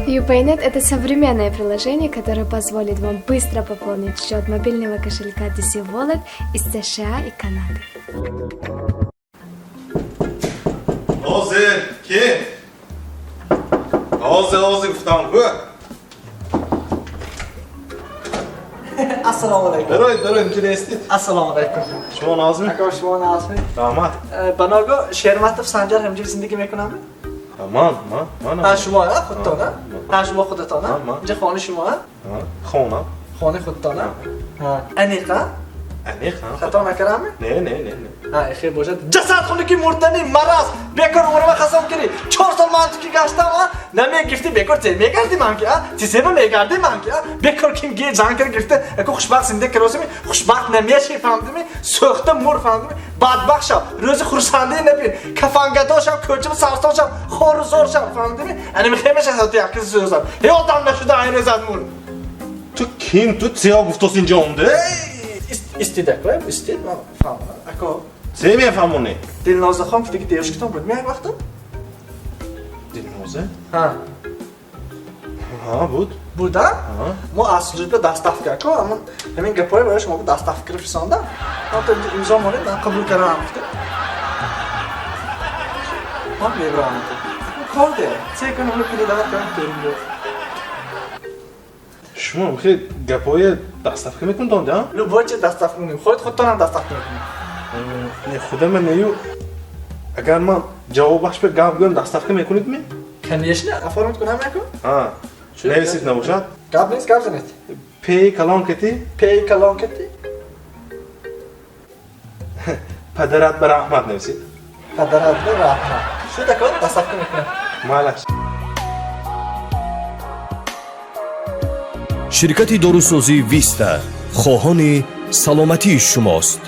UPayNet – это современное приложение, которое позволит вам быстро пополнить счет мобильного кошелька DC Wallet из США и Канады. Ҳозир ки? Ҳозир, ҳозир гуфтам ку. Ассалому алайкум. Дароед, дароед, инҷо нестед. Ассалому алайкум. Шумо нозми? Ака, шумо нозми? Раҳмат. Баного Шерматов Санҷар ҳамҷо зиндагӣ мекунам? Ман, ман, ман. Ҳа, шумо, ҳа, худтон, ҳа? Ҳа, шумо худатон, ҳа? Ман. Инҷо хонаи шумо, ҳа? Ҳа, хона. Хонаи худтон, ҳа? Ҳа. Аниқ, ҳа? Аниқ, ҳа. Хато накардам? Не, не, не, не. Ҳа, хел бошад. Ҷасад хуни ки мурдани мараз, бекор умрама хасом кирӣ. 4 сол ман ту ки гаштам, ҳа? Намегирифтӣ, бекор те мегардӣ ман ки, ҳа? Тизеба мегардӣ ман ки, ҳа? Бекор ким ге ҷанг кир гирифта, аку хушбахт зинда киросими, хушбахт намеши, фаҳмдими? Сӯхта мур, фаҳмдими? Бадбахт шав, рӯзи хурсандӣ набин, кафангадо шав, кӯчаба сарсон шав, хору зор шав, фаҳмдими? Ана мехемеша ту як кизи сӯзам. Ҳе одам нашуда айн рӯзат мур. Ту ким? Ту сиё гуфтос инҷо омде? Истид ака, истид, ман фаҳмам. Ака, Се мефаҳмонӣ? Дилноза хон гуфта ки девушкатон буд меяк вақто? Дилноза? Ҳа. Ҳа, буд. Буда? Ҳа. Мо аз служба доставка ака, ҳамон ҳамин гапҳои барои шумо доставка кира фиристонда. Ман то инҷо имзо монед, ман қабул кардам гуфта. Ман мебарам. Кор де. Се кун ҳамин передават кардам терим гуфт. Шумо хел гапҳои доставка мекунед, а? Любой чиз доставка мекунем. Худ худтонам доставка мекунем. Не, худама нею. Агар ман ҷавобаш ба гап гӯям, доставка мекунед ми? Конечно, оформить кунам яку? Ҳа. Нависед набошад? Гап нест, гап занед. Пей калон кати? Пей калон кати? Падарат ба раҳмат нависед. Падарат ба раҳмат. Шуд ака, доставка мекунам. Малаш. Ширкати дорусозии Виста хоҳони саломатии шумост.